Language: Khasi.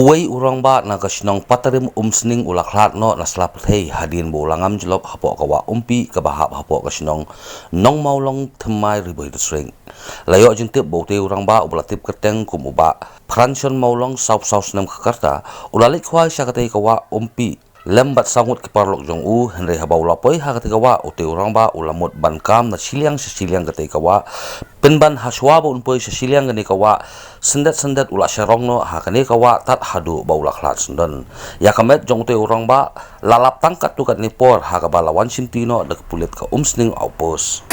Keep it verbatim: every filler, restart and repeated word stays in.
Uwei u rangbah na ka shnong Patarim Umsning u la khlad noh na sla pyrthei hadien ba u la ngam jlop hapoh ka wah Umpi kaba hap hapoh ka shnong Nongmawlong, Thymmai, Ri Bhoi District. La ïoh jingtip ba utei u rangbah uba la tip kyrteng kum u Bah Phranshon Mawlong, sawphew saw snem ka rta, u la leit khwai sha katei ka wah Umpi lem bad saw ngut ki paralok jong u, hynrei haba u la poi ha katei ka wah, utei u rangbah u la mut ban kam na shiliang sha shiliang katei ka wah. Pynban hashwa ba un poi sha shiliang kane ka wah, syndet syndet u la sharong noh ha kane ka wah tad haduh ba u la khlad syndon. Ïa ka met jong utei u rangbah la lap tang katto katne por ha kaba la wan shimti noh da ka pulit ka Umsning Outpost.